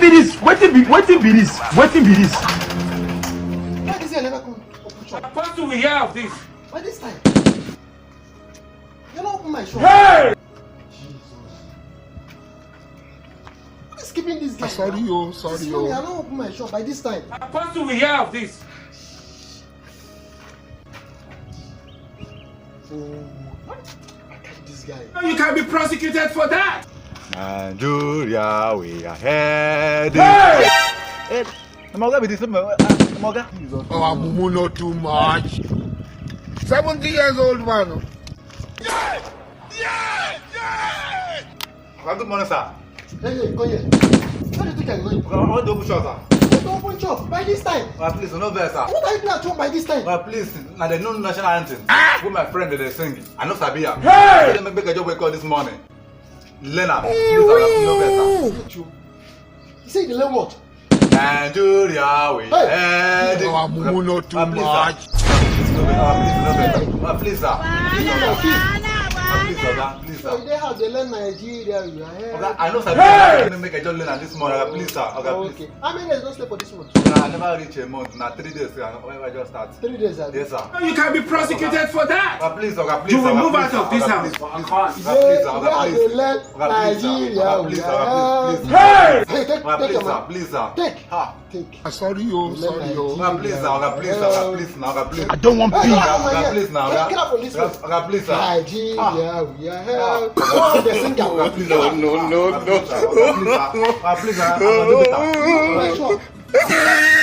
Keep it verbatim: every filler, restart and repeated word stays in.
Be this? Wetin be, wetin be this? Wetin be this? Why this guy never come open shop? Apostle, we hear of this. By this time. You not open my shop. Hey! Jesus. What is keeping this guy? Sorry, yo, sorry, This morning, I yo. not open my shop by this time. Apostle, we hear of this. Oh, I catch this guy. You can be prosecuted for that. Nigeria, we are heading. Hey! Hey, I'm gonna be this. I'm gonna. Our mumu not too much. Seventy years old man. Good morning, sir. Hey, hey, come here. Where do you think I'm going? I want to open shop, sir. Let's open shop by this time. Uh, please, no vex, sir. What are you doing at home by this time? Uh, please, now they know national anthem. With my friend that they sing. I know Sabia. Hey! Let me make a job wake up this morning. Learn am. Please, sir, no vex, sir. You. You say the learn what? Nigeria, we Hey! heading. Our mumu not too Uh, please, sir. much. Please, no vex, uh, please, no vex. Uh, please, sir. Please, You sir. know, see. Uh, please, sir. Please, So you sir. dey house dey learn Nigeria, you are here. Oga, I know Sabia. Let me make a job learn am this morning. Oga, please, sir. Oga, please. Okay. How many days don stay for this month? Oga, I never reach a month. Now three days. Sir. When I just start. Three days, abi? Yes, sir. You can be prosecuted for that. Oga, please, Oga, please. You will Oga, move please, out of Oga, this please, house. please, I can't. Oga, please, Oga, Yeah, please. they let Oga, please, sir. Nigeria, Oga, please, yeah. Oga, please, please. Hey! Hey, take, Oga, take please, your sir. money. Please, sir. Take. Ah. Take. Sorry, yo, sorry, yo. Oga, please, sir. Oga, please, sir. Oga, please, now, Oga, please. I don't want Hey, peace. get out of my Oga, here. please, now, Hey, Oga. get out from this place. Oga, please, sir. Nigeria, we are here. What's the singer? Oga, please, sir. No, no, no, no. Oga, please, sir. Oga, please, sir. Oga, please, sir. Oga, please, sir. My shop.